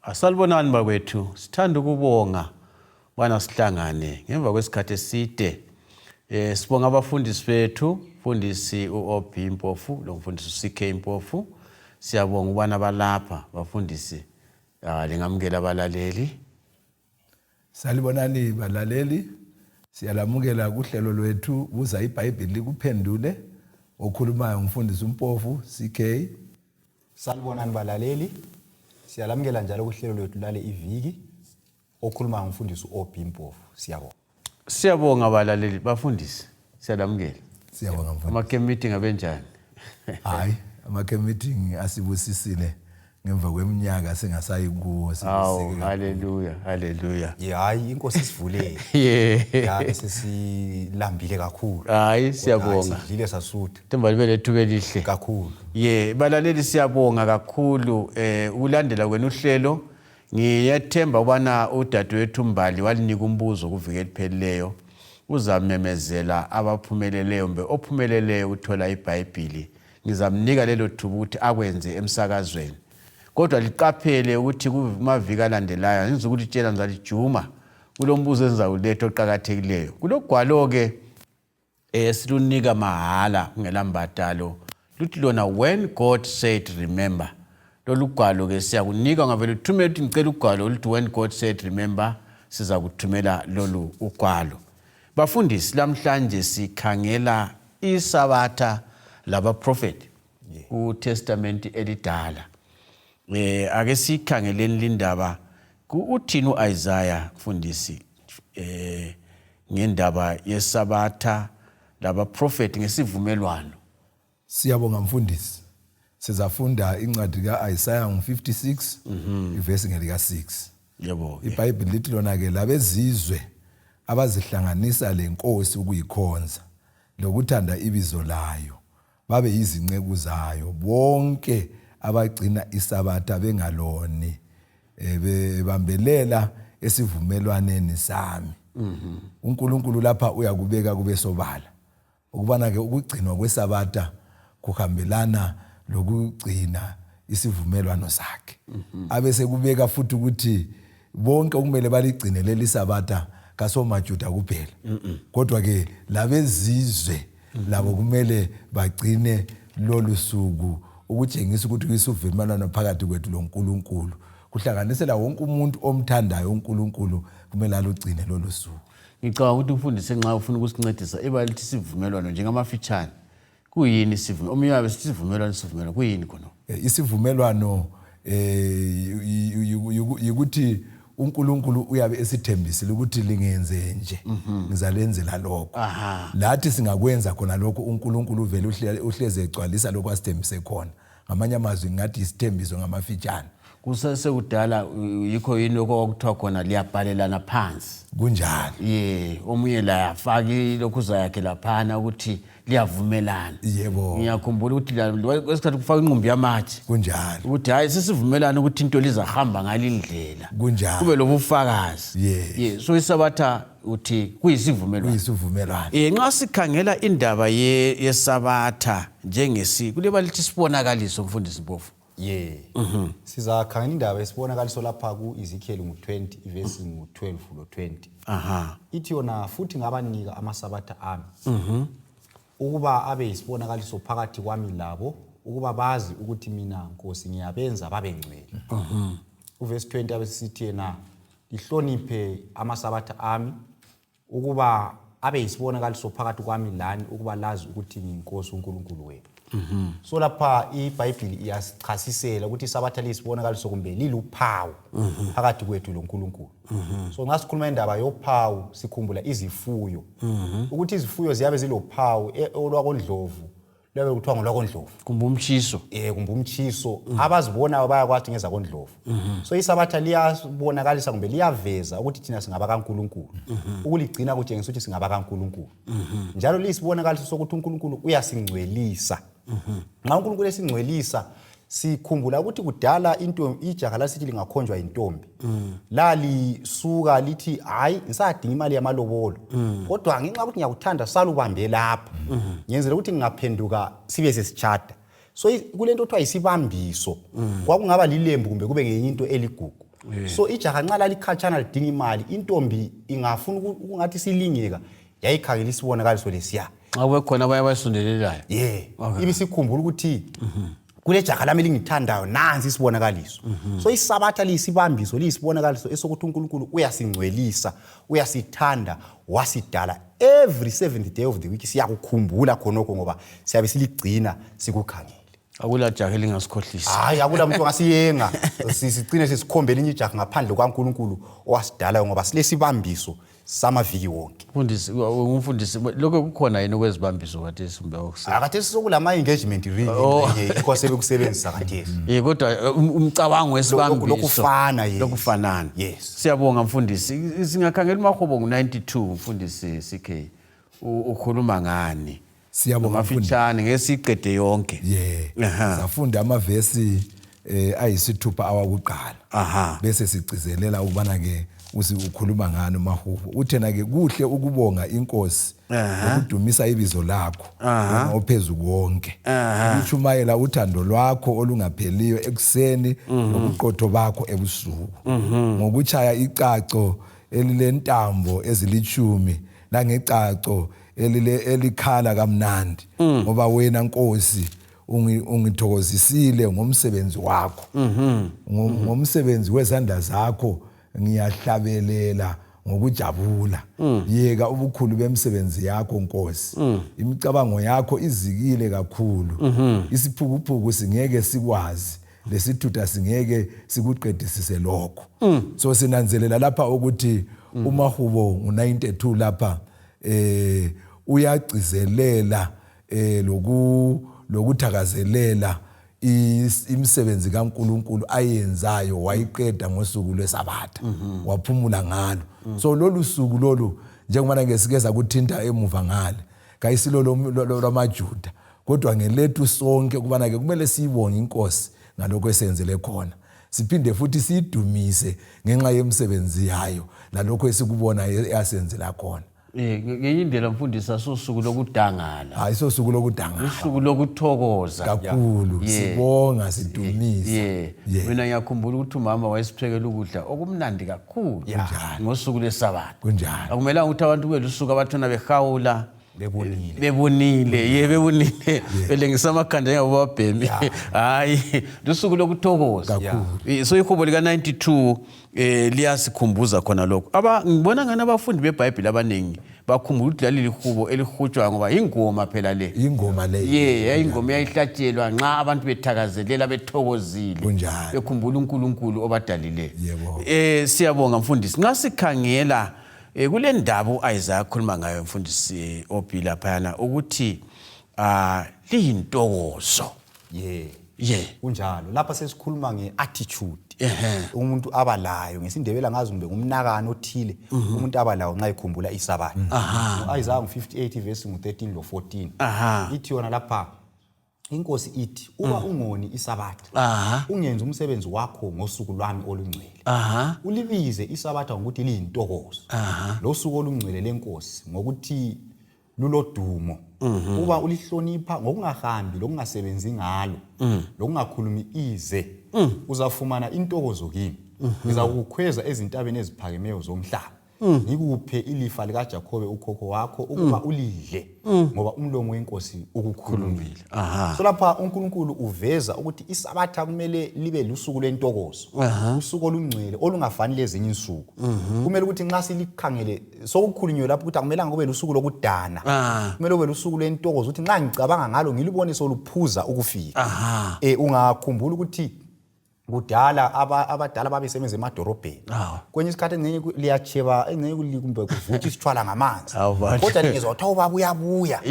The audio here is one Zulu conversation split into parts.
Asalibonani bakwethu, sithanda ukubonga bana sihlangane ngemva kwesikhathi eside. Eh sibonga abafundisi bethu, mfundisi uOB Mpofu lomfundisi uCK Mpofu. Siyabonga ubana balapha bafundisi. Ah lingamukela abalaleli. Salibonani balaleli, siyalamukela kuhlelo lwethu buza iBhayibheli likuphendule. Okhulumayo umfundisi uMpofu CK. Salibonani balaleli, siyalamukela njalo kuhlelo lwethu lale iviki. Okhulumayo umfundisi uOB Mpofu. Siyabonga. Siyabonga balaleli, bafundisi. Siyalamukela. Siyabonga mfundisi. Ama camp meeting abenjani? Hayi, ama camp meeting asibusisile ngemva kweminyaka singasayi kuwo. Awu, haleluya, haleluya. Ye hayi inkosi isivulele. Yeah. Ya sesilambile kakhulu. Hayi siyabonga. Sidlile sasutha. Themba libe lethuba elihle. Kakhulu. Ye, balaleli siyabonga kakhulu eh ukulandela kwenu uhlelo. Ngiyethemba ukubana udadewethu Mbali walinika umbuzo kuviki eliphelileyo. Uzamemezela abaphumeleleyo mbe ophumeleleyo ukuthola iBhayibhili. Ngizamnika lelo thuba ukuthi akwenze emsakazweni. Kodwa liqaphele ukuthi kumaviki alandelayo angizukulitshela ngizalijuma kulombuzo engizawuletha oqakathekileyo. Kulogwalo-ke esilunika mahala kungela mbadalo luthi lona when god said remember lolu gwalo ke siyakunika ungavele uthumele uthi ngicela ugwalo oluthi when god said remember sizakuthumela lolu ugwalo bafundisi lamhlanje sikhangela isabatha labaprofethi kuTestament elidala eh ake sikhangeleni lindaba uthini uIsaiah mfundisi eh ngendaba yesabatha labaprofethi ngesivumelwano. Siyabonga mfundisi. Sizafunda incwadi ka-Isaya ngo-56 ivesi ngelika-6. Yebo. IBhayibheli lithi lona ke labezizwe abazihlanganisa lenkosi ukuyikhonza lokuthanda ibizo layo babe yizinceku zayo bonke abagcina isabatha bengaloni eh, bebambelela esivumelwaneni sami. uNkulunkulu lapha uyakubeka kube sobala ukubana ke ukugcinwa kwesabatha kuhambelana lokugcina isivumelwano sakhe. Abe sekubeka futhi ukuthi bonke okumele baligcine leli sabatha kasomaJuda kuphela, kodwa ke labezizwe labo kumele bagcine lolu suku, ukutshengisa ukuthi kuyisivumelwano phakathi kwethu loNkulunkulu. Kuhlanganisela wonke umuntu omthandayo uNkulunkulu, kumele alugcine lolu suku. Ngicabanga ukuthi umfundisi nxa ufuna ukusincedisa ibala lithi isivumelwano njengamafitshane. Kuyini isivumelwano? Omunye wabe sithi isivumelwano, isivumelwano kuyini khona? Isivumelwano yikuthi uNkulunkulu uyabe esithembisile ukuthi lingenze nje ngizalenzela lokho. Lathi singakwenza khona lokho uNkulunkulu uvele uhleze egcwalisa lokho asithembise khona. Ngamanye amazwi ngathi isithembiso ngamafitshane. Kusesekudala yikho yini lokho kwakuthiwa khona liyabhalelana phansi. Kunjalo. Ye, omunye laye afake ilokhuza yakhe laphana ukuthi liyavumelana. Yebo. Ngiyakhumbula ukuthi kwesikhathi kufaka inqumbi yamatshe. Kunjalo. Ukuthi hayi sesivumelana ukuthi into lizahamba ngalindlela. Kunjalo. Kube lobufakazi. Yes. Ye, so isabatha uthi kuyisivumelwano. Kuyisivumelwano. Eh nxa sikhangela indaba ye yesabatha njengesi kuleba lithi sibonakaliso mfundisi Mpofu. Ye. Sizakhangela indaba yesibonakaliso lapha ku-Ezekiel ngu-20 ivesi ngu-12 lo-20. Aha. Ithi yona futhi ngabanika amasabatha ami. Ukuba abe yisibonakaliso phakathi kwami labo ukuba bazi ukuthi mina Nkosi ngiyabenza babe ngcwele. Uvesi 20 abesisithi yena lihloniphe amasabatha ami ukuba abe yisibonakaliso phakathi kwami lani ukuba lazi ukuthi ngiyinkosi uNkulunkulu wenu. So lapha iBhayibhili iyasichasisela ukuthi isabatha liyisibonakaliso kumbe liluphawu phakathi kwethu loNkulunkulu. So nxa sikhuluma indaba yophawu sikhumbula izifuyo, ukuthi izifuyo ziyabe zilophawu olwakondlovu luyabe kuthiwa ngolwakondlovu kumbe umtshiso, kumbe umtshiso. Abazibonayo bayakwazi ngezakondlovu. So isabatha liyabonakalisa kumbe liyaveza ukuthi thina singaba kaNkulunkulu. Ukuligcina kutshengisa ukuthi singaba kaNkulunkulu, njalo liyisibonakaliso sokuthi uNkulunkulu uyasingcwelisa. Nxa uNkulunkulu esingcwelisa, sikhumbula ukuthi kudala into ijaha lasithi lingakhonjwa yintombi, lalisuka lithi hayi ngisadinga imali yamalobolo, kodwa ngenxa yokuthi ngiyakuthanda salubambe lapha, ngiyenzela ukuthi ngingaphenduka sibe sesitshada. So kulento okuthiwa yisibambiso, kwakungaba lilembu kumbe kube ngenye into eligugu. So ijaha nxa lalikhatshana lidinga imali, intombi ingafuna ukungathi silingeka, yayikhangela isibonakaliso lesiya. Nxa kube khona abanye abayisondelelayo. Ye, ibisikhumbula ukuthi kule jaha lami elingithandayo, nansi isibonakaliso. So isabatha liyisibambiso, liyisibonakaliso esokuthi uNkulunkulu uyasingcwelisa, uyasithanda, wasidala. Every seventh day of the week siyakukhumbula khonokho, ngoba siyabe siligcina sikukhangele. Akula jaha elingasikhohlisa. Hayi, akula muntu ongasiyenga sicine sesikhombe elinye ijaha ngaphandle kwaNkulunkulu owasidalayo, ngoba silesibambiso samaviki wonke. Mfundisi, umfundisi, lokho kukhona yini okwezibambiso khathesi kumbe okusele? Akhathesi sokulama-engagement ring. Oh. Yikho sebekusebenzisa khathesi. Kodwa umcabango wesibambiso Lokufana, yes. Lokufanana. Yes. Siyabonga mfundisi. Singakhangela umahobo ngu-92, mfundisi CK. Ukhuluma ngani? Siyabonga, mfundisi. Mafitshane, ngeke siyiqede yonke. Safunda amavesi ayisithupha awakuqala. Bese sigcizelela ukubana ke ukhuluma ngani umahubo. Uthena ke kuhle ukubonga inkosi ukudumisa ibizo lakho ophezulu konke. Ukutshumayela uthando lwakho olungapheliyo ekuseni nobuqotho bakho ebusuku. Ngokuchaya icaco elilentambo ezilithumi langecaco elile elikhala kamnandi, ngoba wena Nkosi ungithokozisile ngomsebenzi wakho, ngomsebenzi wezandla zakho ngiyahlabelela ngokujabula. Yeka ubukhulu bemsebenzi yakho Nkosi, imicabango yakho izikile kakhulu, isiphukuphuku singeke sikwazi, lesithutha singeke sikuqedisise lokho. So sinanzelela lapha ukuthi umahubo ngu-92 lapha uyagcizelela lokuthakazelela imisebenzi kaNkuluNkulu ayenzayo, wayiqeda ngosuku lwesabatha, waphumula ngalo. So lolu suku lolu, njengoba ngesike sakuthinta emuva ngale, kayisilo lwamaJuda, kodwa ngelethu sonke, kubana ke kumele siyibonge inkosi ngalokho esenzele khona, siphinde futhi siyidumise ngenxa yemisebenzi yayo lalokho esikubona eyasenzela khona. Ngenye indlela mfundisi, asusuku lokudangala. Hayi, sosuku lokudangala. Usuku lokuthokoza kakhulu. Sibonga, sidumisa. Mina ngiyakhumbula ukuthi umama wayesiphekela ukudla okumnandi kakhulu ngosuku lwesabatha. Kunjalo. Akumelanga ukuthi abantu kube lusuku abathona behawula bebonile. Bebonile, ye, bebonile, belengisa amakhanda njengabobabhemi. Hayi, lusuku lokuthokoza kakhulu. So ihubo lika-92 liyasikhumbuza khona lokho. Aba ngibona ngani abafundi beBhayibheli abaningi bakhumbula ukuthi laleli hubo elihutshwayo, ngoba ingoma phela le. Ingoma le. Ye, yayingoma eyayihlatshelwa nxa abantu bethakazelela, bethokozile, bekhumbula uNkulunkulu obadalileyo. Siyabonga mfundisi. Nxa sikhangela kule ndaba u-Isaiah akhuluma ngayo, mfundisi Obi, laphayana ukuthi liyintokozo. Ye, kunjalo. Lapha sesikhuluma nge-attitude umuntu abalayo. NgesiNdebele angazi kumbe ngumnakano othile umuntu abalawo nxa ekhumbula isabatha. U-Isaiah ngu-58 verse ngu-13 lo-14 ithi yona lapha, inkosi ithi, uba ungoni isabatha, ungenzi umsebenzi wakho ngosuku lwami olungcwele, ulibize isabatha ngokuthi liyintokozo, losuku olungcwele lenkosi ngokuthi lulodumo, uba ulihlonipha ngokungahambi lokungasebenzi ngalo lokungakhulumi ize, uzafumana intokozo kimi. Ngizakukukhweza ezintabeni eziphakemeyo zomhlaba, ngikuphe ilifa likaJakhobe ukhokho wakho ukuba ulidle, ngoba umlomo wenkosi ukukhulumile. So lapha uNkulunkulu uveza ukuthi isabatha kumele libe lusuku lwentokozo, usuku olungcwele olungafani lezinye insuku. Kumele ukuthi nxa silikhangele, sokukhulunywe lapho ukuthi akumelanga kube lusuku lokudana, kumele kube lusuku lwentokozo, ukuthi nxa ngicabanga ngalo ngilubone soluphuza ukufika. Ungakhumbula ukuthi kudala abadala babesebenza emadorobheni. Kwenye isikhathi engxenye liyacheba, engxenye kumbe kuvutha isithwala ngamanzi, Awu, kodwa lingezwa kuthiwa ubaba uyabuya,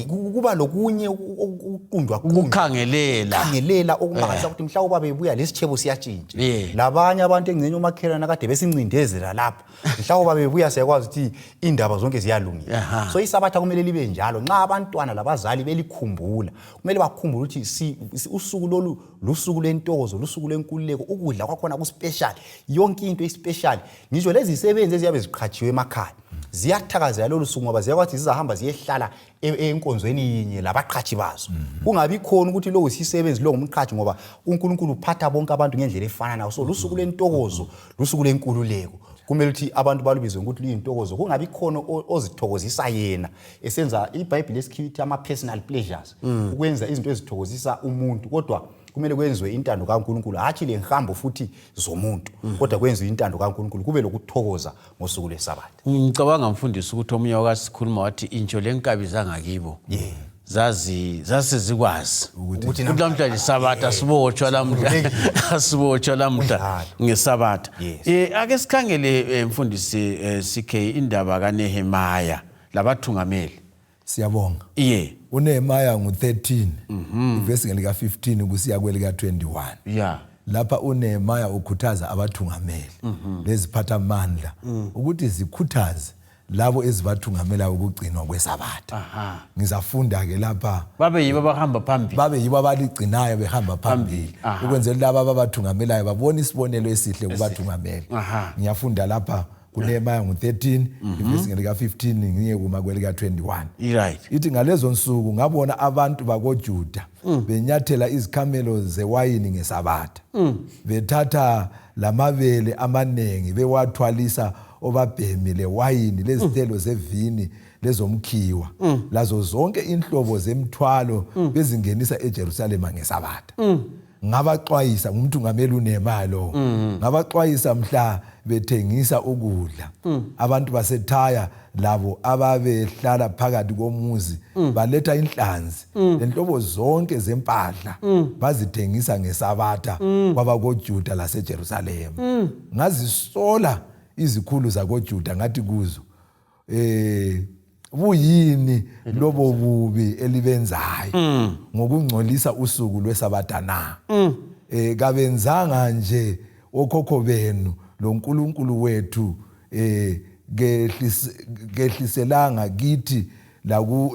kuba lokunye ukuqundwa, ukukhangelela, khangelela okumangalisa ukuthi mhla ubaba ebuya lesitshebo siyatshintsha. Labanye abantu engxenye omakhelwane kade besincindezela lapha, mhla ubaba bebuya siyakwazi ukuthi indaba zonke ziyalungile. So isabatha kumele libe njalo. Nxa abantwana labazali belikhumbula, kumele bakhumbule ukuthi usuku lolu lusuku lwentokozo, lusuku lwenkululeko. Ukudla kwakhona kuspecial, yonke into ispecial, ngisho lezi zisebenzi eziyabe ziqhatshiwe emakhaya. Ziyathakazela lolu suku ngoba ziyakwathi zizahamba ziyehlala enkonzweni yinye labaqhatshi bazo. Kungabi khona ukuthi lo uyisisebenzi, lo ngumqhatshi, ngoba uNkulunkulu uphatha bonke abantu ngendlela efananayo. So lusuku lwentokozo, lusuku lenkululeko. Kumele ukuthi abantu balubize ngokuthi luyintokozo, kungabi khona ozithokozisa yena esenza iBhayibheli esikhiwa ithi ama-personal pleasures, ukwenza izinto ezithokozisa umuntu, kodwa kumele kwenziwe intando kaNkulunkulu, hatshi le nhambo futhi zomuntu, kodwa kwenziwe intando kaNkulunkulu, kube lokuthokoza ngosuku lweSabatha. Ngicabanga, mfundisi, ukuthi omunye wakasikhuluma wathi intsho lenkabi zangakibo zazi zasezikwazi ukuthi namhlanje Sabatha, sibotshwa lamhla, asibotshwa lamhla ngeSabatha. Ake sikhangele, mfundisi CK, indaba kaNehemaya labathungameli. Siyabonga. Iye. UNehemaya ngu-13, ivesi ngelika-15 kusiya kwelika-21. Lapha uNehemaya ukhuthaza abathungameli leziphathamandla ukuthi zikhuthaze labo ezibathungamela ukugcinwa kweSabatha. Ngizafunda-ke lapha. Babe yibo abahamba phambili. Babe yibo abaligcinayo behamba phambili, ukwenzela laba ababathungamelayo babone isibonelo esihle kubathungameli. Ngiyafunda lapha kuNehemaya ngu-13, ivesi ngelika-15 ngiye kuma kwelika-21. Ithi, ngalezo nsuku ngabona abantu bakoJuda benyathela izikhamelo zewayini ngeSabatha, bethatha lamabele amaningi bewathwalisa obabhemi, lewayini, lezithelo zevini, lezomkhiwa, lazo zonke inhlobo zemthwalo, bezingenisa eJerusalema ngeSabatha. Ngabaxwayisa, ngumthungameli uNehemaya lo, ngabaxwayisa mhla bethengisa ukudla. Abantu baseThaya labo ababehlala phakathi komuzi baletha inhlanzi lenhlobo zonke zempahla, bazithengisa ngeSabatha kwabakoJuda laseJerusalema. Ngazisola izikhulu zakoJuda, ngathi kuzo, buyini lobo bubi elibenzayo ngokungcolisa usuku lweSabatha na? Kabenzanga nje okhokho benu loNkulunkulu wethu kehliselanga kithi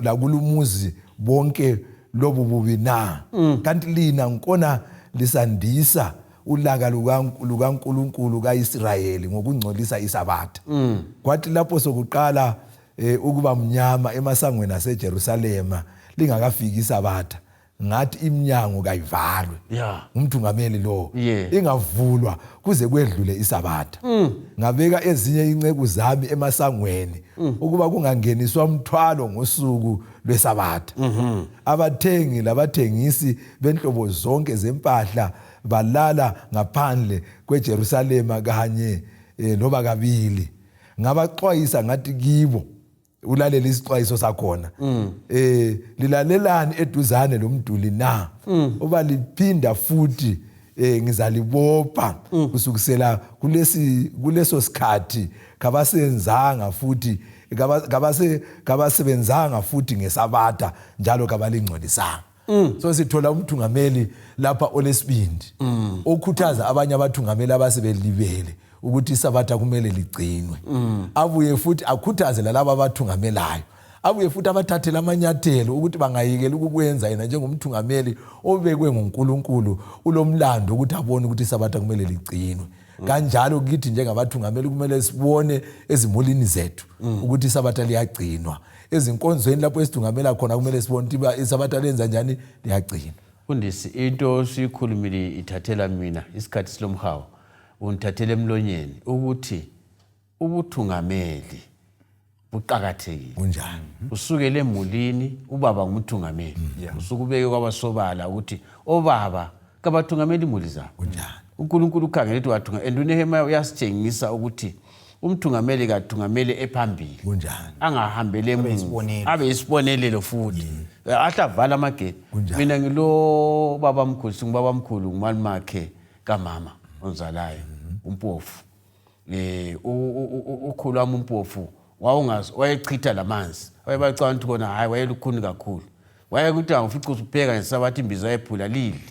lakulumuzi bonke lobu bubi na? Kanti lina nkona lisandisa ulaka lukaNkulunkulu kaIsrayeli ngokungcolisa iSabatha. Kwathi lapho sokuqala ukuba mnyama emasangweni aseJerusalema lingakafiki iSabatha, ngathi iminyango kayivalwe. Umthungameli lo, ingavulwa kuze kwedlule iSabatha. Ngabeka ezinye inceku zami emasangweni ukuba kungangeniswa umthwalo ngosuku lweSabatha. Abathengi labathengisi benhlobo zonke zempahla balala ngaphandle kweJerusalema kanye loba kabili. Ngabaxwayisa ngathi kibo, ulalela isixwayiso sakhona, lilalelani eduzane lomduli na? Uba liphinda futhi ngizalibopha. Kusukisela kuleso sikhathi kabasenzanga futhi kabasebenzanga futhi ngeSabatha, njalo kabalingcolisanga. So sithola umthungameli lapha olesibindi, okhuthaza abanye abathungameli abasebelibele ukuthi iSabatha kumele ligcinwe. Abuye futhi akhuthaze lalabo abathungamelayo, abuye futhi abathathele amanyathelo ukuthi bangayekeli ukukwenza. Yena njengomthungameli obekwe nguNkulunkulu ulomlando ukuthi abone ukuthi iSabatha kumele ligcinwe. Kanjalo kithi njengabathungameli kumele sibone ezimulini zethu ukuthi iSabatha liyagcinwa, ezinkonzweni lapho esithungamela khona kumele sibone ukuthi iSabatha lenza njani, liyagcinwa. Mfundisi, into osuyikhulumile ithathela mina isikhathi silomhawu, ungithathele emlonyeni ukuthi ubuthungameli buqakathekile. Kunjani? Usukele emulini, ubaba ngumthungameli. Usukubeke kwabasobala ukuthi obaba kabathungameli imuli zabo. Kunjani? UNkulunkulu ukhangele ukuthi wathunga, and uNehemiah uyasitshengisa ukuthi umthungameli kathungameli ephambili. Kunjani? Angahambeli emuva. Isibonelo. Abe yisibonelelo futhi, ahle avala amagedi. Kunjalo. Mina ngilo baba mkhulu, singubaba mkhulu, ngumalumakhe kamama onzalayo, uMpofu. Ukhulu wami uMpofu wawungazi wayechitha lamanzi, wayebacabanga ukuthi kona hayi, wayelukhuni kakhulu. Wayekuthi angifica usupheka ngeSabatha imbiza yephula lidli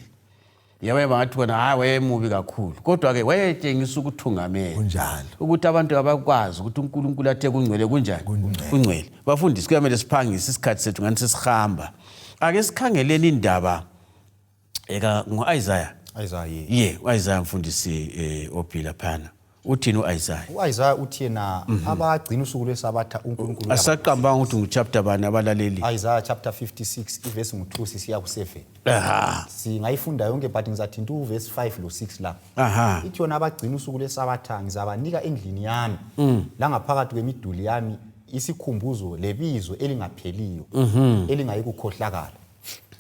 yabaye bangathi kona hayi, wayemubi kakhulu, kodwa-ke wayetshengisa ukuthungamela. Kunjalo. Ukuthi abantu abakwazi ukuthi uNkulunkulu athe kungcwele kunjani? Kungcwele. Bafundisi, kuyamele siphangise isikhathi sethu, ngani sesihamba. Ake sikhangeleni indaba eka ngu-Isaya. Isaiah. Ye, u-Isaya, mfundisi, ophila phana. Uthini u-Isaya? U-Isaya uthi yena abagcina usuku lwesabatha uNkulunkulu. Asaqambanga ukuthi nguchapter bani abalaleli. Isaiah chapter 56 ivesi ngu-2 sisiya ku-7. Singayifunda yonke but ngizathinta uvesi 5 lo-6 lapho. Ithi yona abagcina usuku lwesabatha ngizabanika endlini yami langaphakathi kwemiduli yami isikhumbuzo lebizo elingapheliyo elingayikukhohlakala.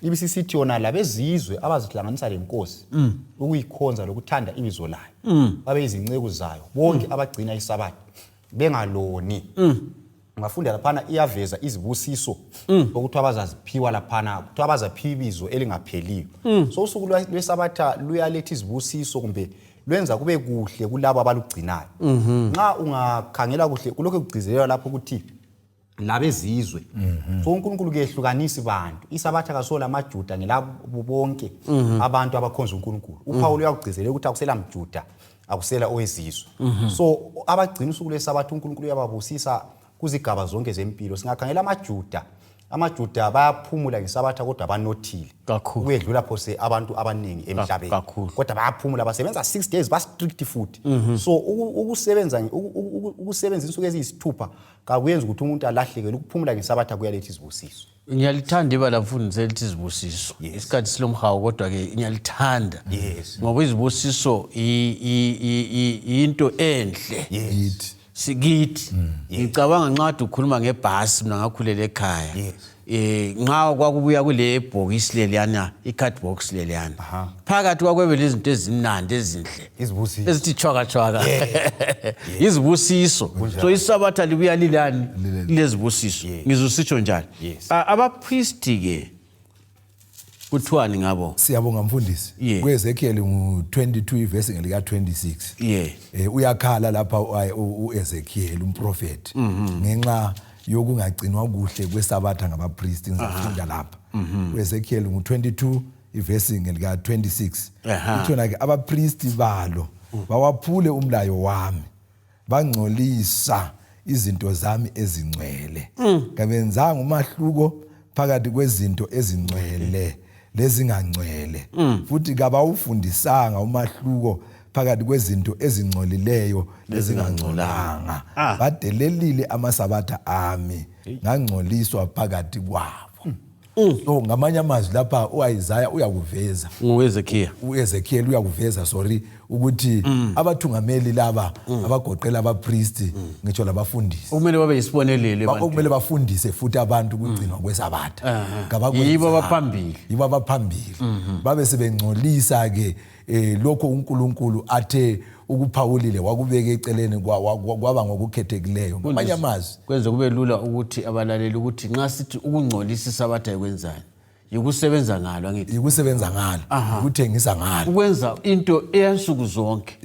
Ibisisithi yona labezizwe abazihlanganisa lenkosi ukuyikhonza lokuthanda ibizo layo babe izinceku zayo bonke abagcina isabatha bengaloni. Ungafunda laphana iyaveza izibusiso okuthiwa bazaziphiwa laphana, kuthiwa bazaphiwa ibizo elingapheliyo. So usuku lwesabatha luyaletha izibusiso kumbe lwenza kube kuhle kulabo abalugcinayo. Nxa ungakhangela kuhle kulokhu kugcizelelwa lapho ukuthi labezizwe. So uNkulunkulu kehlukanisi bantu. Isabatha kasola amaJuda ngelabo bonke abantu abakhonza uNkulunkulu. UPaul uyakugcizelela ukuthi akusela mJuda, akusela owezizwe. So abagcina usuku lwesabatha uNkulunkulu uyababusisa kuzigaba zonke zempilo. Singakhangela amaJuda, amaJuda bayaphumula ngesabatha kodwa banothile kakhulu ukuyedlula phose abantu abaningi emhlabeni. Kodwa bayaphumula, basebenza 6 days, ba strict futhi. So ukusebenza insuku eziyisithupha kakuyenzi ukuthi umuntu alahlekele. Ukuphumula ngesabatha kuyaletha izibusiso. Ngiyalithanda ibala mfundisi elithi izibusiso. Isikhathi silomhawu kodwa ke ngiyalithanda. Ngoba izibusiso into enhle. Sikithi. Ngicabanga nxa ukhuluma ngebhasi mina ngakhulela ekhaya. Nxa kwakubuya kule bhokisi leliyana, i-card box leliyana. Phakathi kwakwebele izinto ezimnandi ezinhle. Izibusiso. Ezithi chwaka chwaka. Izibusiso. So isabatha libuya lilani lilezibusiso. Ngizusitsho njalo. Abapristi ke kuthiwani ngabo? Siyabonga mfundisi. KuEzekiel ngu-22 ivesi ngelika 26. Uyakhala lapha uEzekiel umprofeti ngenxa yokungagcinwa kuhle kwesabatha ngabapristi. Ngizafunda lapha. uEzekiel ngu-22 ivesi ngelika 26. Uthona ke abapristi balo bawaphule umlayo wami, bangcolisa izinto zami ezingcwele. Kabenzanga umahluko phakathi kwezinto ezingcwele lezingangcwele, futhi kabawufundisanga umahluko phakathi kwezinto ezingcolileyo lezingangcolanga. Badelelile amasabatha ami, ngangcoliswa phakathi kwabo. So ngamanye amazwi lapha uIsaiah uyakuveza, uEzekiel uyakuveza sorry, ukuthi abathungameli laba abagoqela abapristi ngitsho labafundisi okumele babe yisibonelelo ebantwini, okumele bafundise futhi abantu ukugcinwa kwesabatha. Yibo abaphambili, yibo abaphambili. Babe sebengcolisa ke lokho uNkulunkulu athe ukuphawulile wakubeka eceleni kwaba ngokukhethekileyo. Ngamanye amazwi kwenze kube lula ukuthi abalaleli ukuthi nxa sithi ukungcolisa isabatha ikwenzani, yikusebenza ngalo, angithi yikusebenza ngalo, ukuthengisa ngalo, ukwenza into eyansuku zonke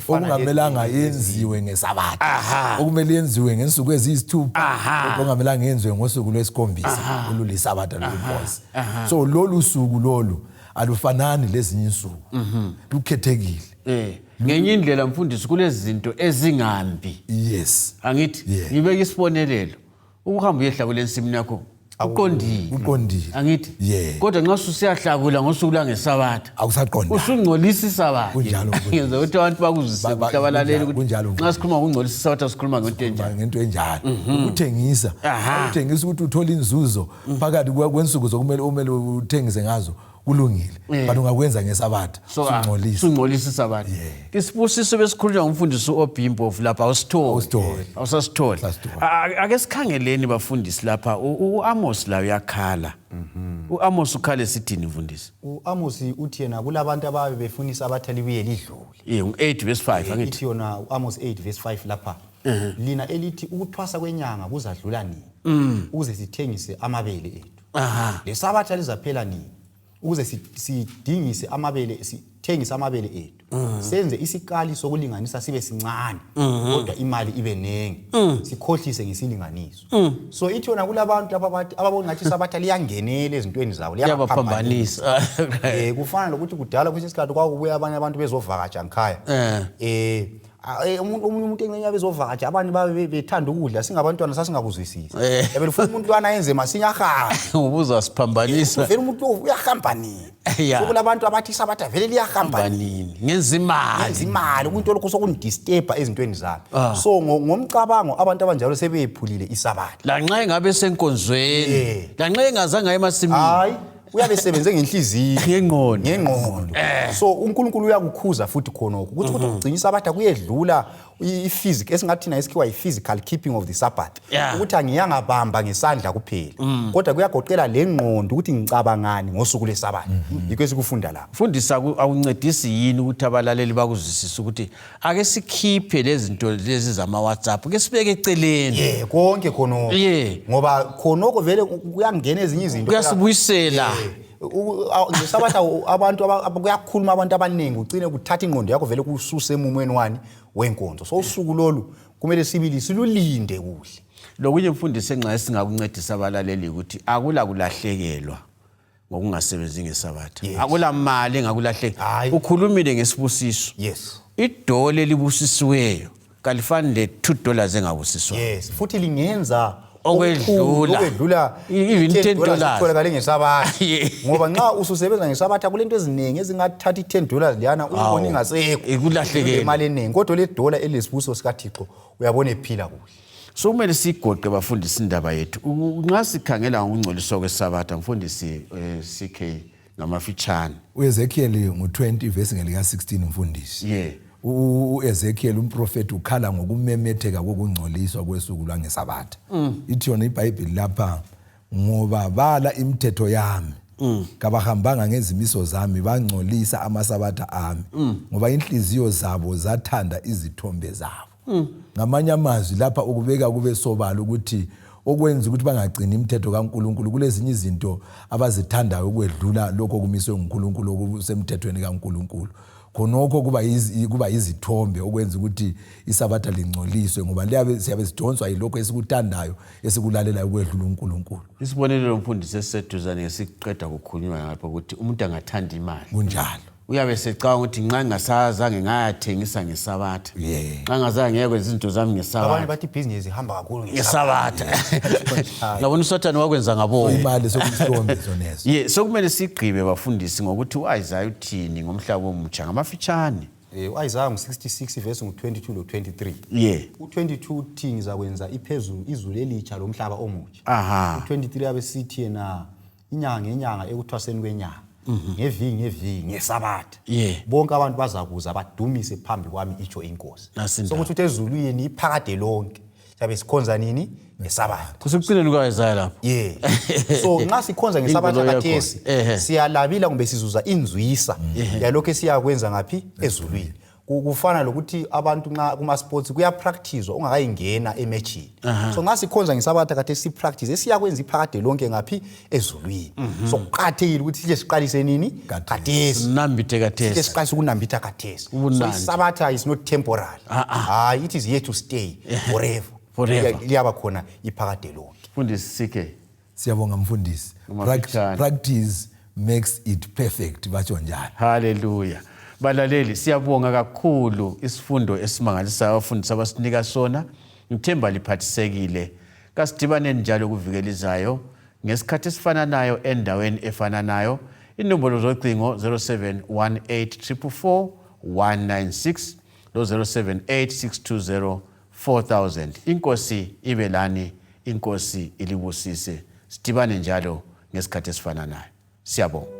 okungamelanga yenziwe ngesabatha, okumele yenziwe ngensuku eziyisithupha, okungamelanga yenziwe ngosuku lwesikhombisa olulisabatha lwenkosi. So lolu suku lolu alufanani lezinye insuku, lukhethekile. Ngenye indlela mfundisi kulezi zinto ezingambi. Angithi ngibeka isibonelelo, ukuhamba uyehlakula ensimini yakho uqondile, uqondile, angithi kodwa nxa ususiyahlakula ngosuku lwangesabatha akusaqondanga, usungcolisa isabatha. Kunjalo, ngenza ukuthi abantu bakuzwise kuhle abalaleli ukuthi nxa sikhuluma ngokungcolisa isabatha sikhuluma ngento enjani, ngento enjalo. Ukuthengisa, ukuthengisa ukuthi uthole inzuzo phakathi kwensuku zokumele umele uthengise ngazo kulungile, but ungakwenza ngesabatha sungcolisa, sungcolisa isabatha. Isibusiso besikhulunywa ngumfundisi uObimbovu lapha awusitholi, awusasitholi. Ake sikhangeleni bafundisi lapha uAmos la uyakhala. uAmos ukhala sithini mfundisi? uAmos uthi yena kulabantu ababe befuna isabatha libuye lidlule. 8 verse 5 angithi. Ithi yona uAmos 8 verse 5 lapha. Lina elithi ukuthwasa kwenyanga kuzadlula nini ukuze sithengise amabele ethu. Lesabatha lizaphela nini ukuze sidingise amabele, sithengise amabele ethu. Senze isikali sokulinganisa sibe sincane kodwa imali ibe nengi, sikhohlise ngesilinganiso. So ithi yona kulabantu lapha ababona ngathi isabatha liyangenela ezintweni zabo, liyabaphambanisa. Kufana lokuthi kudala kwesinye isikhathi kwakubuya abanye abantu bezovakatsha ngikhaya. Umuntu, omunye umuntu engxenye abezovakatsha, abanye babe bethanda ukudla. Singabantwana sasingakuzwisisi. Yabe lifuna umuntu lwana ayenze masinya, ahambe. Ngoba uzasiphambanisa. Vele umuntu lo uyahamba nini? So kulabantu abathi isabatha vele liyahamba nini. Nini ngenza imali. Ngenza imali, umuntu lokho sokundisturba ezintweni zami. So ngomcabango abantu abanjalo sebeyephulile isabatha. Lanxa engabe senkonzweni, lanxa engazange aye emasimini. Hayi, uyabe sebenze ngenhliziyo. Ngengqondo. Ngengqondo. So uNkulunkulu uyakukhuza futhi khonokho ukuthi ukugcina isabatha kuyedlula i-physical, esingathi thina isikhiwa yi-physical keeping of the Sabbath. Ukuthi angiyangabamba ngesandla kuphela, kodwa kuyagoqela le ngqondo ukuthi ngicabangani ngosuku lwesabatha. Yikho esikufunda lapha. Mfundisi, akuncedisi yini ukuthi abalaleli bakuzwisise ukuthi ake sikhiphe lezi zinto lezi zama-WhatsApp, ke sibeke eceleni? Ye, konke khonokho. Ngoba khonokho vele kuyangena ezinye izinto. Kuyasibuyisela. Ngesabatha abantu kuyakhuluma abantu abaningi, ugcine kuthatha ingqondo yakho vele kususe emumweni wani wenkonzo. So usuku lolu kumele sibili silulinde kuhle. Lokunye mfundisi enxa esingakuncedisa abalaleli ukuthi akula kulahlekelwa ngokungasebenzi ngesabatha. Akula mali engakulahleka. Ukhulumile ngesibusiso. Idole elibusisiweyo kalifani le $2 engabusiswayo. Yes, futhi lingenza okwedlula okwedlula even $10 $10 itholakale ngesabatha. Ngoba nxa ususebenza ngesabatha kulento eziningi ezingathatha i-$10 leyana uyibone ingasekho. Ikulahlekele. Imali eningi, kodwa le dola elesibusiso sikaThixo uyabona ephila kuhle. So kumele siyigoqe bafundisi indaba yethu. Nxa sikhangela ngokungcoliswa kwesabatha, mfundisi CK, ngamafitshane. uEzekiel ngu-20 verse ngelika 16, mfundisi. UEzekiel umprofeti ukhala ngokumemetheka kokungcoliswa kwesuku lwangesabatha. Ithi yona iBhayibheli lapha, ngoba bala imithetho yami, kabahambanga ngezimiso zami, bangcolisa amasabatha ami, ngoba inhliziyo zabo zathanda izithombe zabo. Ngamanye amazwi lapha ukubeka kube sobala ukuthi okwenza ukuthi bangagcini imithetho kaNkuluNkulu, kulezinye izinto abazithandayo ukwedlula lokho okumiswe nguNkulunkulu, okusemthethweni kaNkuluNkulu. Khonokho kuba yizithombe okwenza ukuthi isabatha lingcoliswe, ngoba liyabe siyabe sidonswa yilokho esikuthandayo, esikulalelayo ukwedlula uNkulunkulu. Isibonelo mfundisi esiseduzane ngesiqeda kukhulunywa ngapha ukuthi umuntu angathanda imali. Kunjalo. Uyabe secabanga ukuthi nxa ngingasazange ngayathengisa ngesabatha, nxa ngingazange ngiyakwenza izinto zami Abanye ngesabatha. bathi ibhizinisi ihamba kakhulu ngesabatha. Ngabona uSathane wakwenza ngabomu. Imali sokuyisithombe soneso. Ye, sokumele sigqibe bafundisi ngokuthi u-Isaya uthini ngomhlaba omutsha ngamafitshane. U-Isaya ngu-66 verse ngu-22 lo-23. U-22 uthi ngizakwenza iphezulu izulu elitsha lomhlaba omutsha. U-23 abe sithi yena inyanga ngenyanga ekuthwaseni kwenyanga, ngeviki ngeviki ngesabatha, bonke abantu bazakuza badumise phambi kwami, itsho inkosi. Nasi indaba. Sokuthi uthi ezulwini iphakade lonke siyabe sikhonza nini? Ngesabatha. Kusekucineni kuka-Isaya lapho. Yeah. So nxa sikhonza ngesabatha Ingqondo yakho. khathesi, siyalabila kumbe sizuza inzwisa yalokho esiyakwenza ngaphi? Ezulwini. Kufana lokuthi abantu nxa kuma-sports kuyapracticewa ungakayingena ematchini. So nxa sikhonza ngesabatha khathesi sipractice esiyakwenza iphakade lonke ngaphi? Ezulwini. So kuqakathekile ukuthi sihle siqalise nini? Khathesi. Sinambithe Sihle khathesi. siqalise ukunambitha khathesi. So Ubunandi. isabatha is not temporary. Hayi, it is here to stay forever. Forever. Liyaba khona iphakade lonke. Mfundisi CK. Siyabonga mfundisi. Ngamafitshane. Practice makes it perfect, batsho njalo. Hallelujah. Balaleli, siyabonga kakhulu isifundo esimangalisayo abafundisi abasinika sona. Ngithemba liphathisekile. Kasidibaneni njalo kuvikelizayo ngesikhathi esifananayo endaweni efananayo. Inombolo zocingo 0718444196 lo 0786204000. Inkosi ibe lani, inkosi ilibusise. Sidibane njalo ngesikhathi esifananayo. Siyabonga.